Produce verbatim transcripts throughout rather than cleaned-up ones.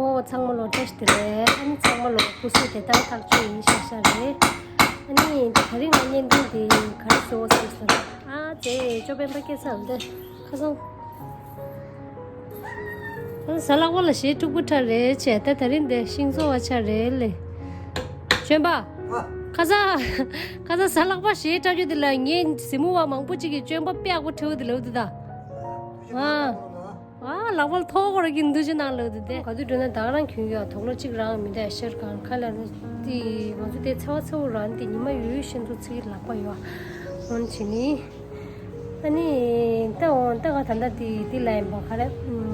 ཨོ་ཚང་མ་ལོ་བཀྲ་ཤིས་བདེ་ལེགས། ཨ་ནི་ཚང་མ་ལོ་སྐུ་གཟུགས་བདེ་ཐང་ཐག་ཆོད་ཡིན་ཤག་ཤག་རེད། ཨ་ནི་ད་རིང་ང་བརྙན་ཐུང་འདི་ག་རེ་བཟོ་བསམ་སོང་ན། ཨ་ཙེ་ཅོ་པན་པ་སྐྱེ་ས་འདི་ཁ་སང་། ཨ་ཟ་ལག་པ་ལ་ཞེ་དཀྲུག་པོ་ཁྲ་རེད་བྱས། ད་ད་རིང་འདི་ཤིང་བཟོ་བ་ཆ་རེད་ལེ། ཅོན་པ། ཨ། ཁ་ས། ཁ་ས་ཟ་ལག་པ་ཞེ་དཀྲུག་རྒྱུ་འདི་ལ་ངའི་གཟིགས་མོ་བ་མང་པོ་ཅིག་གིས་ཅོན་པ་དཔེ་ཡག་པོ་བྲིས་འདུག་ལབ་འདུག་ད། ཨ། ཨ་ལག་པ་ལ་ཐོག་སྐོར་གྱི་འདུ་བྱེད་ནང་ལོག་དེ་དེ་ག་དུས་འགྲོ་ན་ད་རང་གྱོན་ཡོད། དོག་ལོ་གཅིག་རང་མི་འདའ་ཤར་གང་ཁ་ལ་ནི་དེ་ང་ཚོ་དེ་ཚ་བ་ཚ་བོ་རང་དེ་ཉི་མ་ཡོད་ཤིན་ཏུ་ཚིག་ལག་པ་ཡོད་འོན་བྱེད་ནི། ཨ་ནི་ད་འོང་ད་ག་ད་ལྟ་དེ་དེ་ལ་ཡིན་པ་ག་རེ།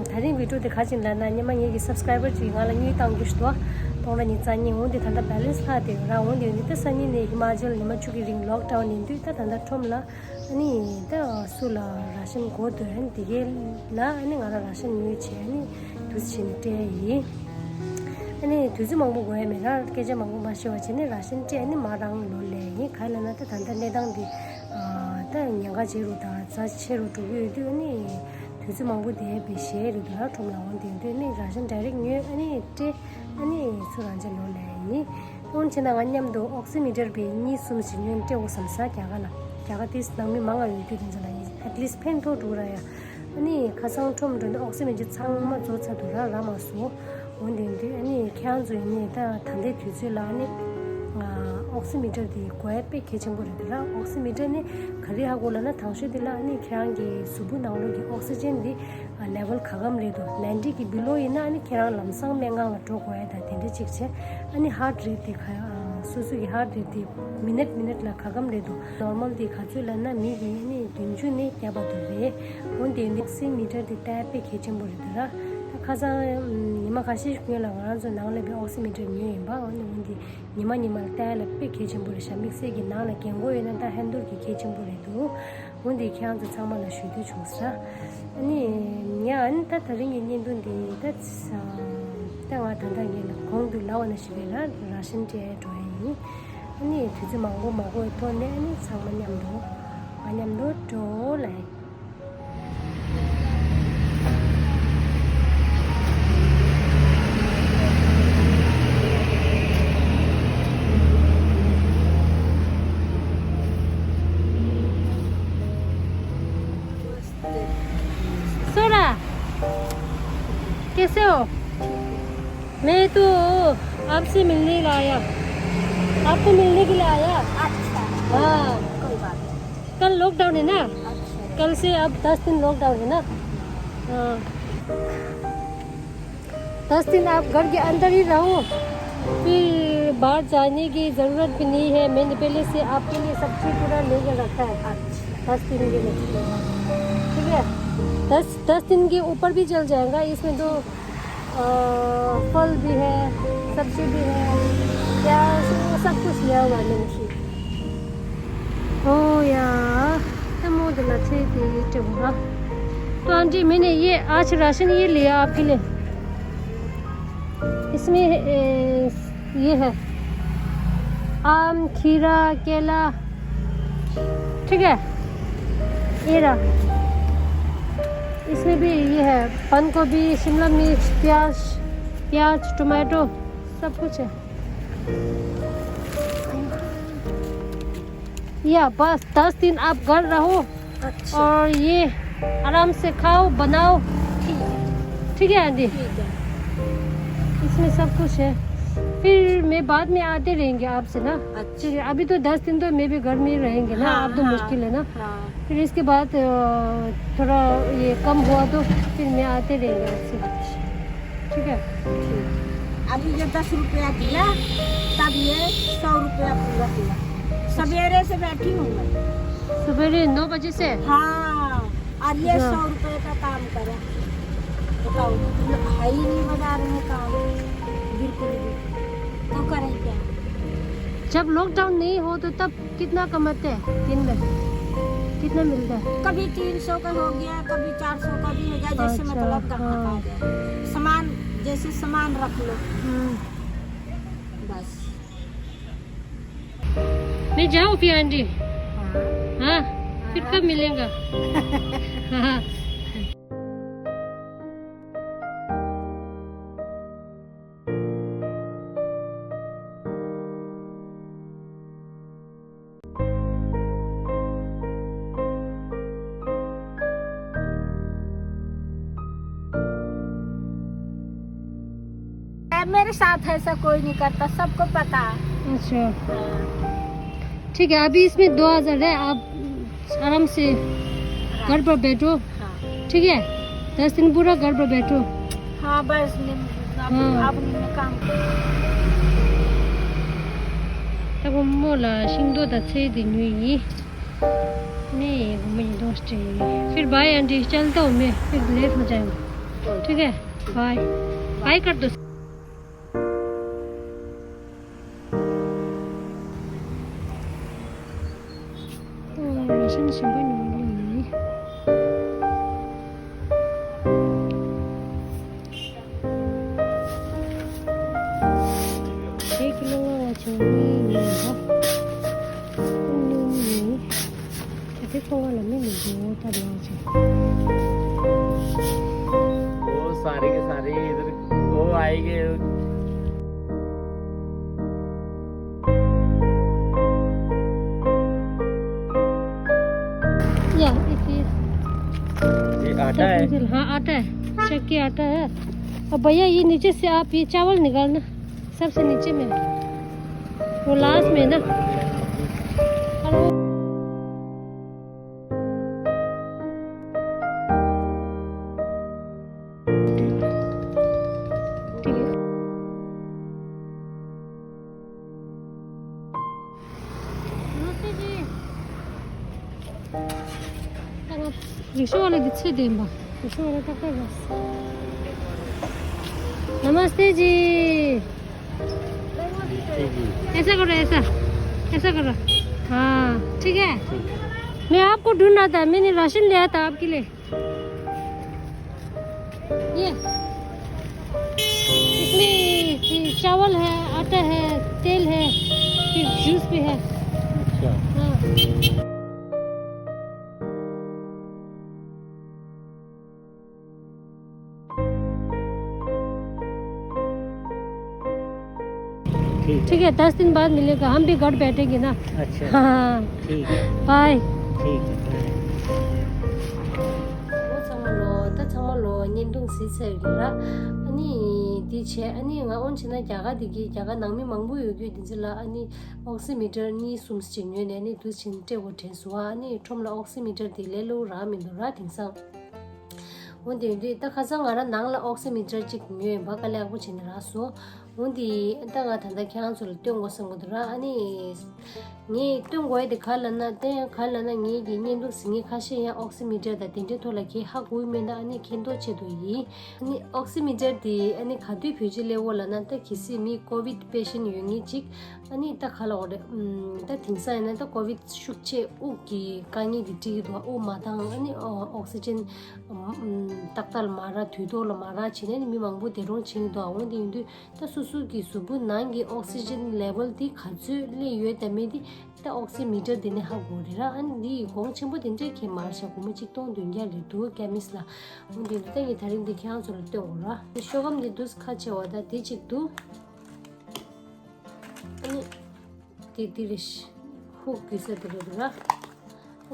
ད་རིང་བི་ཌིའོ་དེ་ག་ཅིག་ལ་ན་ཉི་མ་ངེད་ཀྱི་སབ་སི་ཀ་རའི་བར་ཅིག་ང་ལ་དངུལ་བཏང་རྒྱུ་ཞིག་འདུག་སྟོང་ཕྲག་ཉི་ཤུ་རྩ་གཉིས། འོང་དེ་ད་ལྟ་བེ་ལེན་སི་ལྷག་དེ་རང་འོང་དེ་ཡོད་ནི་ད་སང་ཉིན་ནས་ཧི་མ་ཅལ་ཉི་མ་བཅུ་གི་རིང་ལོག་ཌའུན་ཡིན་དུས་ད་ད་ལྟ་ཁྲོམ་ལ། ཨ་ནི་ད་སུ་ལ་ར་ཤན་དགོས་འདུག་ཨ་ནི་དེ་གའི་ལ་ཨ་ནི་ང་རང་ར་ཤན་ཉོས་བྱས་ཨ་ནི་དུས་ཕྱིན་སྤྲད་ཡིན། ཨ་ནི་དུས་ཚོད་མང་པོ་འགོར་ཡ་མེད་ར། སྐད་ཆ་མང་པོ་མ་བཤད་པ་བྱས་ནས་ར་ཤན་སྤྲད་ཨ་ནི་མ་རང་ལོ་ལས་ཡིན། ག་ལ་ན་ད་ད་ལྟ་གནས་སྟངས་འདི་ད་ཉེན་ཁ་ཆེ་རུ་དང་རྩ་ཆེ་རུ་འགྲོ་གི་ཡོད་དུས་ཨ་ནི་དུས་ཚོད་མང་པོ་བསྡད་པའི་གཞས་རེད་འདུག་ར། ཁྲོམ་ལ་འོང་དེ་དུས་ཨ་ནི་ར་ཤན་ཌའི་རེག་ཉོས་ཨ་ནི་སྤྲད། ཨ་ནི་ཚུར་རང་ཅག་ལོ་ལས་ཡིན། འོན་ཆེ་ན་ང་མཉམ་དུ་ཨོག་སི་མི་ཊར་བའི་གཉིས་གསུམ་ཞིག་ཉོས་སྤྲད་འོ་བསམ་ས། རྒྱ་གར་ལ་རྒྱ་གར་དེ་ནང་མི་མང་ང་ཡོད་དུས་དེ་ཚོ་ལ་ཡིན། ཨེཊ་ལིསི་ཕན་ཐོགས་འགྲོ་ར་ཡ། ཨ་ནི་ཁ་སང་ཁྲོམ་འགྲོ་ནས་ཨོག་སི་མི་ཊར་ཚང་མ་རྫོགས་ཚར་འདུག་ར། རག་མ་སོང་། འོན་ཏེ་འདི་ཨ་ནི་ཁྱེད་རང་ཚོ་ཡིན་ནས་ད་ད་ལྟའི་དུས་ཚོད་ལ་ཨ་ནི་ཨོག་སི་མི་ཊར་དེ་དགོས་ཡ་དཔེ་གལ་ཆེན་པོ་རེད་འདུག་ར། ཨོག་སི་མི་ཊར་ནི་ག་རེ་ཧ་གོ་ལབ་ན་དང་ཤོས་དེ་ལ་ཨ་ནི་ཁྱེད་རང་གི་གཟུགས་པོ་ནང་ལོགས་ཀྱི་ཨོག་སི་ཇན་དེ་ལེ་ཝལ་ག་གམ་རེད་འདུག་ནའིན་ཊི་གི་བི་ལོ་ཡིན་ན་ཨ་ནི་ཁྱེད་རང་ལམ་སང་སྨན་ཁང་ལ་འགྲོ་དགོས་ཡ་ད་དེ་འདྲ་གཅིག་བྱས། ཨ་ནི་ཧར་ཊི་རེ་ཊི་དེ་ག་སོ་སོ་གི་ཧར་ཊི་རེ་ཊི་དེ་མི་ནཊ་མི་ནཊ་ལ་ག་གམ་རེད་འདུག་ནོར་མལ་དེ་ག་ཚོད་ལབ་ན་མི་གི་ཨ་ནི་བདུན་ཅུ་ནས་བརྒྱད་བར་དུ་རེད། འོན་ཏེ་ཨོག་སི་མི་ཊར་དེ་ལྟ་དཔེ་གལ་ཆེན་པོ་རེད་འདུག་ར། ད་ཁ་སང་ཉི་མ་ཁ་ཤས་ཤིག་སྔོན་ལ་ང་རང་ཚོ་ནང་ལ་བའི་ཨོག་སི་མི་ཊར་ཉོས་ཡིན་པ། འོན་ཏེ་འོན་ཏེ་ཉི་མ་ཉི་མ་ལ་ལྟ་ཡ་ལ་དཔེ་གལ་ཆེན་པོ་རེད་ཤག་དམིགས་བསལ་གྱི་ནང་ལ་རྒན་རྒོན་ཡོད་ན་ད་ཧན་ཐོར་གྱི་གལ་ཆེན་པོ་རེད་འདུག་འོན་ཏེ་ཁྱེད་རང་ཚོ་ཚང་མ་ལ་ཞུ་འདོད་བྱུང་ས། ཨ་ནི་ངས་ཨ་ནི་ད་ད་རིང་གི་བརྙན་ཐུང་འདི་ད་ད་ང་ད་ལྟ་ངས་ལ་གོང་དུ་ལབ་པ་ནང་བཞིན་རེད་ལ་ར་ཤན་སྤྲད་འགྲོ་ཡ་ཡིན། ཨ་ནི་དུས་ཚོད་མང་པོ་མ་འགོར་བའི་ཐོག་ནས་ཨ་ནི་ཚང་མ་མཉམ་དུ་ང་མཉམ་དུ་འགྲོ་ལ་ཡིན། सोरा, कैसे हो? मैं तो आपसे मिलने के लिए आया। आपको मिलने के लिए आया। अच्छा। हाँ। कोई बात नहीं। कल लॉकडाउन है ना? अच्छा। कल से अब दस दिन लॉकडाउन है ना? हाँ। दस दिन आप घर के अंदर ही रहो, फिर बाहर जाने की ज़रूरत भी नहीं है। मैंने पहले से आपके लिए सब चीज़ पूरा लेकर रखा है। अच्छा। दस दिन के लिए। ठीक है? दस, दस दिन के ऊपर भी चल जाएगा। इसमें तो, अ, फल भी है, सब्जी भी है, प्याज, वो सब कुछ लिया हुआ है मैंने। ओ यार, तो मोदला थे दे टेबुला। तो आंटी, मैंने ये आज राशन ये लिया आपके लिए। इसमें, ए, ये है आम, खीरा, केला, ठीक है, ये रहा। इसमें भी ये है पत्ता गोभी, शिमला मिर्च, प्याज, प्याज, टमाटो, सब कुछ है। या बस दस दिन आप घर रहो। अच्छा। और ये आराम से खाओ, बनाओ। ठीक है। ठीक है आंटी। ठीक है। इसमें सब कुछ है। फिर मैं बाद में आते रहेंगे आपसे ना। अच्छा। ठीक है, अभी तो दस दिन तो मैं भी घर में ही रहेंगे ना। हाँ, आप तो हाँ, मुश्किल है ना। हाँ। फिर इसके बाद, अ, थोड़ा ये कम हुआ तो फिर मैं आते रहेंगे आपसे। अच्छा। ठीक है। ठीक। अभी ये दस रुपया दिया, तब ये सौ रुपया पूरा किया। सवेरे से बैठी हूँ मैं। सवेरे नौ बजे से? हाँ, और ये हाँ। सौ रुपये का काम करा। बताओ, है ही नहीं बाजार में काम, बिल्कुल भी। तो करें क्या? जब लॉकडाउन नहीं हो तो तब कितना कमाते हैं दिन में? कितना मिलता है? कभी तीन सौ का हो गया, कभी चार सौ का भी हो गया, जैसे अच्छा, मतलब ग्राहक आ हाँ। जाए। सामान, जैसे सामान रख लो। हम्म। बस। मैं जाऊँ फिर आंटी? हाँ। हाँ? फिर हाँ। कब मिलेगा? हाँ। मेरे साथ ऐसा कोई नहीं करता, सबको पता है। अच्छा। हाँ। ठीक है, अभी इसमें दो हजार है, आप आराम से घर पर बैठो। हाँ। ठीक है, दस दिन पूरा घर पर बैठो। हाँ, बस अब, हाँ। अब मैं काम। ད་བུ་མོ་ལ་ཤིང་ཏོག་དང་ཚལ་དེ་ཉོས་ཡིན། मैं घूमने दोस्त। फिर बाय आंटी, चलता हूँ मैं, फिर लेट हो जाएगा। ठीक है, बाय। बाय कर दो। ཨོ། ར་ཤན་ཞིམ་པོ་ཉོ་གི་ཡིན། དེ་ཀི་ལོ་ལྔ་བ་བྱུང་ནི་ཡིན་པ། ཀུན་སློང་ནི་ཡིན། ད་དེ་ཁོ་བ་ལ་མི་མི་འདུག་ད་ལོ་ཅིག वो सारे के सारे इधर वो आएंगे। या, इट इज। ये आटा है। हाँ, आटा है। चक्की आटा है। और भैया, ये नीचे से आप ये चावल निकालना, सबसे नीचे में, वो लास्ट में ना। हेलो। नमस्ते जी। रिक्शा वाले दिच्छे देंबा। रिक्शा वाला तक बस। नमस्ते जी। ऐसा करो, ऐसा, ऐसा करो। हाँ, ठीक है। मैं आपको ढूंढ रहा था, मैंने राशन लिया था आपके लिए। ये इसमें ये चावल है, आटा है, तेल है, फिर जूस भी है। अच्छा। हाँ। ठीक है। ठीक है, दस दिन बाद मिलेगा, हम भी घर बैठेंगे ना। अच्छा। हाँ। ठीक है। बाय। ठीक है, बाय। ཨོ་ཚང་མ་ལོ། ད་ཚང་མ་ལོ་བརྙན་ཐུང་གཟིགས་ཚར་ཡོད་ར། ཨ་ནི་དེ་བྱས་ཨ་ནི་ང་འོན་ཆེ་ན་རྒྱ་གར་དེ་གི་རྒྱ་གར་ནང་མི་མང་པོ་ཡོད་རྒྱུ་དེ་ཚོ་ལ་ཨ་ནི་ཨོག་སི་མི་ཊར་གཉིས་གསུམ་ཅིག་ཉོས་ནས་ཨ་ནི་དུས་ཆེན་སྤྲད་དགོས་དྲན་སོང་། ཨ་ནི་ཁྲོམ་ལ་ཨོག་སི་མི་ཊར་དེ་ལས་སླ་པོ་རག་མི་འདུག་ར་དེང་སང་། འོན་ཏེ་ཡོད་དུས་ད་ཁ་སང་ང་རང་ནང་ལ་ཨོག་སི་མི་ཊར་གཅིག་ཉོས་ཡིན་པ། དཀའ་ལས་ཁག་པོ་བྱས་ནས་རག་སོང་། འོན་ཏེ་ད་ང་ད་ལྟ་ཁྱེད་རང་ཚོ་ལ་སྟོན་དགོས་བསམ་གྱི་འདུག་ར། ཨ་ནི་ངས་སྟོན་དགོས་ཡ་དེ་ག་ལ་ན། ད་ཡང་ག་ལ་ན་ངེད་ཀྱི་བརྙན་ཐུང་གཟིགས་མཁན་ཁ་ཤས་ཡང་ཨོག་སི་མི་ཊར་དང་དེ་འདྲའི་ཐོག་ལ་གའི་ཧ་གོ་གི་མེད་ན། ཨ་ནི་མཁྱེན་རྟོགས་ཆེད་དུ་ཡིན། ཨ་ནི་ཨོག་སི་མི་ཊར་དེ་ཨ་ནི་ག་དུས་བེད་སྤྱོད་ལས་འོ་ལ་ན། ད་གལ་སྲིད་མི་ཀོ་བིད་པེ་ཤེན་ཡོད་མཁན་ཅིག་ཨ་ནི་ད་ག་ལ་འོ་རེད། ཨམ། ད་དེང་སང་ཡིན་ན་ད་ཀོ་བིད་ཤུགས་ཆེ་དབུགས་ཀྱི་དཀའ་ངལ་དེ་འཕྲད་ཀྱི་འདུག་ཨ། དབུགས་མ་འདང་། ཨ་ནི་ཨོ་ཨོག་སི་ཇན་ཨམ་ཏག་ཏག་ལ་མ་རག་དུས་ཐོག་ལ་མ་རག་བྱས་ནས་ནི་མི་མང་པོ་འདས་གྲོངས་བྱེད་ཀྱི་འདུག་ཨ། འོན་ཏེ་ཡིན་དུས་ད་སོ་སོ་གི་གཟུགས་པོ་ནང་གི་ཨོག་སི་ཇན་ལེ་ཝལ་དེ་ག་ཚོད་སླེབས་ཡོད་དང་མེད་དེ་ད་ཨོག་སི་མི་ཊར་དེ་ནས་ཧ་གོ་རེད་ར། ཨ་ནི་འདི་ཡི་གོང་ཆེན་པོ་དེ་འདྲས་ཁྱེད་མར་བཞག་སྒོར་མོ་གཅིག་སྟོང་བདུན་བརྒྱ་རེད་འདུག་ཀེ་མིས་ལ། འོན་ཏེ་ཡིན་དུས་ད་ངས་ད་རིང་འདི་ཁྱེད་རང་ཚོ་ལ་སྟོན་དགོས་ར། ཤོག་སྒམ་འདི་འདུག་ཁ་ཕྱེ་བ་ད་དེ་གཅིག་འདུག་ཨ་ནི། དེ་འདི་རེད། ཧུག་གི་ས་དེ་རེད་འདུག་ར།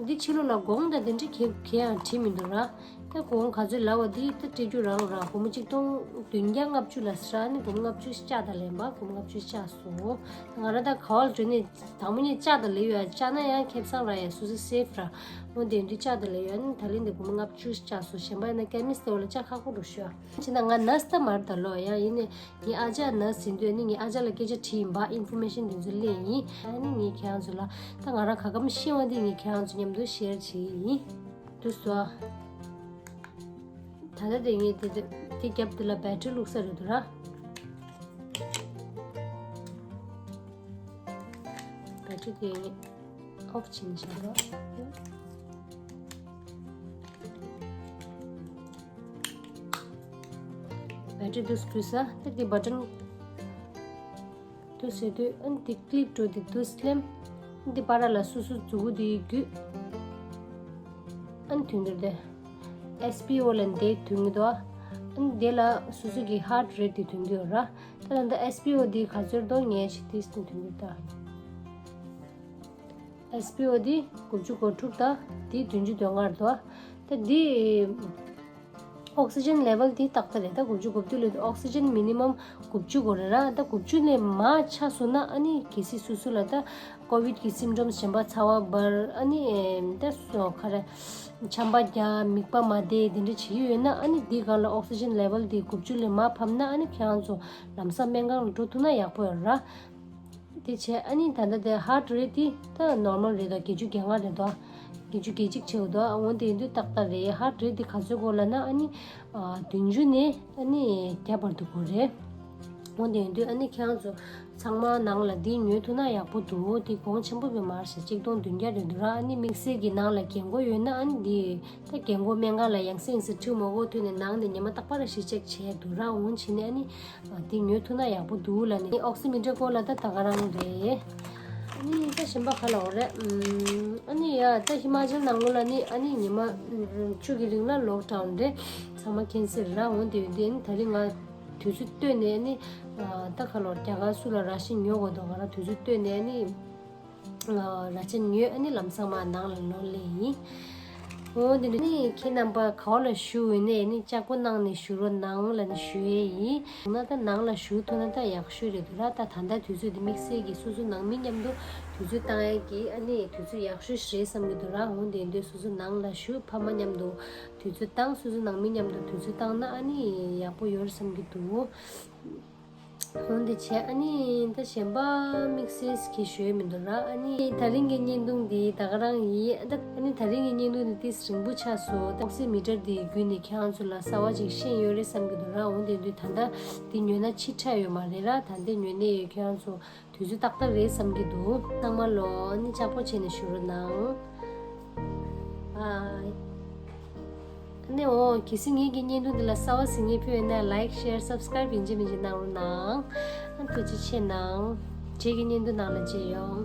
འདི་ཕྱི་ལོགས་ལ་གོང་དང་དེ་འདྲ་གས་གས་ཡང་བྲིས་མི་འདུག་ར། ད་གོང་ག་ཚོད་ལབ་པ་འདི་ད་སྤྲད་རྒྱུ་རང་ར། སྒོར་མོ་གཅིག་སྟོང་བདུན་བརྒྱ་ལྔ་བཅུ་ལ་ཟེར་ར། ཨ་ནི་སྒོར་མོ་ལྔ་བཅུ་ཤ་སྟག་ལེན་པ། སྒོར་མོ་ལྔ་བཅུ་ཤ་སྟག་སོང་། ང་རང་ད་ག་བ་ལ་འགྲོ་ནས་དང་པོ་ཉིད་ལྕགས་དང་ལེན་ཡོད། ལྕགས་ན་ཡང་ཁེ་བཟང་ར། ཡ་སོ་སོ་སེབ་ར། འོ་དེ་འདི་ལྕགས་དང་ལེན་ཡོད། ཨ་ནི་ད་ལེན་འདི་སྒོར་མོ་ལྔ་བཅུ་ཤ་སྟག་སོང་། གཞན་པ་ཡིན་ན་ཀེ་མིས་དེ་འོ་ལ་ལྕགས་ཁག་པོ་འགྲོ་ཤོག་ཨ། ཅི་ན་ང་ནར་སི་ད་མ་རེད་ད་ལོ། ཡང་ཡིན་ནའི་ངའི་ཨ་ཅག་ནར་སི་ཡིན་དུས་ནི་ངའི་ཨ་ཅག་ལ་སྐད་ཆ་དྲིས་ཡིན་པ། ཨིན་ཕོར་མེ་ཤན་དེ་ཚོ་སླེབས་ཡིན། ཨ་ནི་ངས་ཁྱེད་རང་ཚོ་ལ་ད་ང་རང་ག་གམ་ཤེས་པ་འདི་ངས་ཁྱེད་རང་ཚོ་མཉམ་དུ་ཤེར་བྱེད་ཡིན། དུས་སུ་ད་ལྟ་དེ་ངས་དེ་དེ་དེ་རྒྱབ་དེ་ལ་བེ་ཊི་རི་བླུགས་ས་རེད་འདུག་ར། བེ་ཊི་རི་དེ་ངས་ཨོཕ་བྱས་ནས་བཞག་རོགས། བེ་ཊི་རི་དུ་སྐུལ་ས་ད་དེ་བ་ཊན་དུ་ཟེར་དུས་ཨ་ནི་དེ་ཀི་ལིབ་འགྲོ་དེ་དུ་སླེམ། ཨ་ནི་དེ་བར་ལ་སོ་སོ་མཛུ་གུ་དེ་བརྒྱུད། ཨ་ནི་དུས་འདིར་དེ་ཨེས་པི་ཨོ་ལ་འདི་དུས་འདི་དོ། ཨ་ནི་དེ་ལ་སོ་སོ་གི་ཧར་ཊི་རེ་ཊི་དེ་དུས་འདི་ཡོད་ར། ད་ད་ལྟ་ཨེས་པི་ཨོ་དེ་ག་ཚོད་འདོ་ངས་ཆེ་དེ་དུས་འདི་ད། ཨེས་པི་ཨོ་འདི་དགུ་བཅུ་གོ་དྲུག་དང་འདི་བདུན་ཅུ་དོན་ལྔ་རེད་དོ། ད་འདི་ ཨོག་སི་ཇན་ལེ་ཝལ་དེ་ཏག་ཏག་རེད། ད་དགུ་བཅུ་གོ་བདུན་ལ་ཨོག་སི་ཇན་མི་ནི་མམ་དགུ་བཅུ་དགོས་རེད་ར། ད་དགུ་བཅུ་ལས་མར་ཆག་སོང་ན་ཨ་ནི་གལ་སྲིད་སོ་སོ་ལ་ད་ཀོ་བིད་ཀྱི་སིམ་ཊོམ་སི་གཞན་པ་ཚ་བ་འབར་ཨ་ནི་ད་སོ་ག་རེ་ཆམ་པ་རྒྱག་མིད་པ་མ་བདེ་དེ་འདྲ་བྱེད་ཀྱི་ཡོད་ན་ཨ་ནི་དེའི་སྒང་ལ་ཨོག་སི་ཇན་ལེ་ཝལ་དེ་དགུ་བཅུ་ལས་མར་ཕབ་ན་ཨ་ནི་ཁྱེད་རང་ཚོ་ལམ་སང་སྨན་ཁང་ལ་འགྲོ་ཐུབ་ན་ཡག་པོ་ཡོད་ར། དེ་བྱས་ཨ་ནི་ད་ལྟ་དེ་ཧར་ཊི་རེ་ཊི་དེ་ད་ནོར་མལ་རེད་དོ། བརྒྱད་ཅུ་གྱ་ལྔ་རེད་དོ། བརྒྱད་ཅུ་གྱ་གཅིག་བྱེད་འོ་དོ། འོན་ཏེ་ཡིན་དུས་ཏག་ཏག་རེད། ཧར་ཊི་རེ་ཊི་དེ་ག་ཚོད་དགོས་ལབ་ན་ཨ་ནི་ཨ་བདུན་ཅུ་ནས་ཨ་ནི་བརྒྱ་བར་དུ་དགོས་རེད། འོན་ཏེ་ཡིན་དུས་ཨ་ནི་ཁྱེད་རང་ཚོ་ཚང་མ་ནང་ལ་འདི་ཉོས་ཐུབ་ན་ཡག་པོ་འདུག་དེ་གོང་ཆེན་པོ་བས་མ་རེད་ཤག་གཅིག་སྟོང་བདུན་བརྒྱ་རེད་འདུག་ར། ཨ་ནི་དམིགས་བསལ་གྱི་ནང་ལ་རྒན་གོག་ཡོད་ན་ཨ་ནི་འདི་ད་རྒན་གོག་སྨན་ཁང་ལ་ཡང་སེ་ཡང་སེ་ཁྲིད་མ་དགོས། ཐོན་ནས་ནང་ནས་ཉི་མ་རྟག་པར་ཞིབ་ཅེག་བྱས་འདུག་ར། འོང་བྱས་ནས་ཨ་ནི་འདི་ཉོས་ཐུབ་ན་ཡག་པོ་འདུག་ལབ་ནས། ཨོག་སི་མི་ཊར་སྐོར་ལ་ད་ད་ག་རང་རེད། ཨ་ནི་ད་གཞན་པ་ག་ལ་འོ་རེད། ཨམ། ཨ་ནི་ཡ་ད་ཧི་མ་ཅལ་ནང་ལོགས་ལ་ནི་ཨ་ནི་ཉི་མ་བཅུ་གི་རིང་ལ་ལོག་ཌའུན་རེད། ཚང་མ་ཁེན་སེལ་ར། འོང་དེ་ཡོད་དེ་ཨ་ནི་ད་རིང་ང་དུས་ཚོད་བཏོན་ནས་ཨ་ནི་ད་ག་ལོར་རྒྱ་གར་སུ་ལ་ར་ཤན་ཉོ་དགོས་འདུག་ང་རང་དུས་ཚོད་བཏོན་ནས་ཨ་ནི། ར་ཅན་ཉོས་ཨ་ནི་ལམ་སང་མར་ནང་ལ་ལོག་སླེབས་ཡིན། འོ་དེ་ནི་ཁྱེད་རྣམ་པ་ག་བ་ལ་བཞུགས་ཡོད་ནའི་ཨ་ནི་ལྕགས་པོ་གནང་ནས་བཞུགས་རོགས་གནང་ལབ་ནས་ཞུ་ཡས་ཡིན། ཡང་ན་ད་ནང་ལ་བཞུགས་ཐུབ་ན་ད་ཡག་ཤོས་རེད་འདུག་ར། ད་ད་ལྟ་དུས་ཚོད་དེ་དམིགས་བསལ་གྱི་སོ་སོ་ནང་མི་མཉམ་དུ་དུས་ཚོད་བཏང་ཡས་ཀྱི་ཨ་ནི་དུས་ཚོད་ཡག་ཤོས་ཤིག་རེད་བསམ་གྱི་འདུག་ར། འོ་དེ་འདོད་སོ་སོ་ནང་ལ་བཞུགས། ཕ་མ་མཉམ་དུ་དུས་ཚོད་བཏང་། སོ་སོ་ནང་མི་མཉམ་དུ་དུས་ཚོད་བཏང་ན་ཨ་ནི་ཡག་པོ་ཡོད་རེད་བསམ་གྱི་འདུག་འོན་ཏེ་བྱས་ཨ་ནི་ད་གཞན་པ་དམིགས་བསལ་གྱི་ཞུ་ཡས་མི་འདུག་ར། ཨ་ནི་ད་རིང་གི་བརྙན་ཐུང་འདི་ད་ག་རང་ཡིན། ད་ཨ་ནི་ད་རིང་གི་བརྙན་ཐུང་འདི་ཏིས་རིང་པོ་ཆགས་སོང་། ད་ཨོག་སི་མི་ཊར་འདི་བརྒྱུད་ནས་ཁྱེད་རང་ཚོ་ལ་གསར་བ་ཅིག་ཤེས་ཡོད་རེད་བསམ་གྱི་འདུག་ར། འོན་ཏེ་འདི་ད་ལྟ་འདི་ཉོས་ན་ཕྱིས་ཁྲ་ཡོད་མ་རེད་ར། ད་ལྟ་ཉོས་ནས་ཡོད། ཁྱེད་རང་ཚོ་དུས་ཚོད་ཏག་ཏག་རེད་བསམ་གྱི་འདུག་ཚང་མ་ལོ་ཨ་ནི་ལྕགས་པོ་བྱས་ནས་བཞུགས་རོགས་གནང་། བཱའི། ཨ་ནི་འོ་གལ་སྲིད་ངེད་ཀྱི་བརྙན་ཐུང་འདི་ལ་གསར་བ་གཟིགས་མཁན་ཕེབས་ཡོད་ན་ལའིཀ་ཤེར་སབ་སི་ཀ་རའིབ་ཡིན་གཅིག་མིན་གཅིག་གནང་རོགས་གནང་། ཨ་ཐུགས་རྗེ་ཆེ་གནང་། རྗེས་ཀྱི་བརྙན་ཐུང་ནང་ལ་མཇལ་ཡོང་།